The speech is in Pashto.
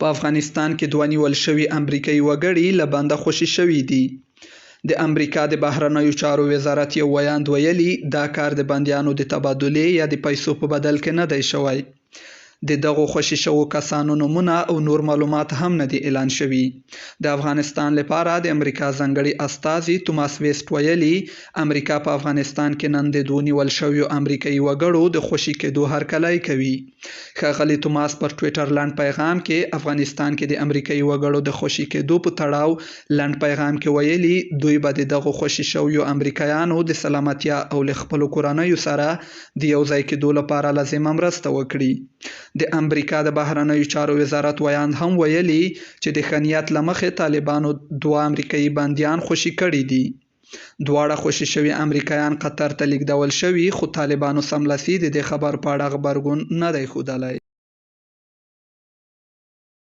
په افغانستان کې دوه نیول شوي امریکايي وګړي له بنده خوشې شوي دي. د امریکا د بهرنیو چارو وزارت یو ویاند ویلي، دا کار د بندیانو د تبادلې یا د پیسو په بدل کې نه دی شوی. د دغو خوشې شوو کسانو نومونه او نور معلومات هم نه دي اعلان شوي. د افغانستان لپاره د امریکا ځانګړي استازي توماس ویسټ ویلي، امریکا په افغانستان کې نن د دوو نیول شویو امریکايي وګړو د خوشې کېدو هرکلی کوي. ښاغلي توماس پر ټویټر لنډ پیغام کې افغانستان کې د امریکايي وګړو د خوشې کېدو په تړاو لنډ پیغام کې ویلي، دوی به د دغو خوشې شویو امریکایانو د سلامتیا او له خپلو کورنیو سره د یو ځای کېدو لپاره لازمه مرسته وکړي. د امریکا د بهرنیو چارو وزارت ویاند هم ویلي چې د ښه نیت له مخې طالبانو دوه امریکايي بندیان خوشې کړي دي. دواړه خوشې شوي امریکایان قطر ته لیږدول شوي، خو طالبانو سملاسي د دې خبر په اړه غبرګون نه دی ښودلی.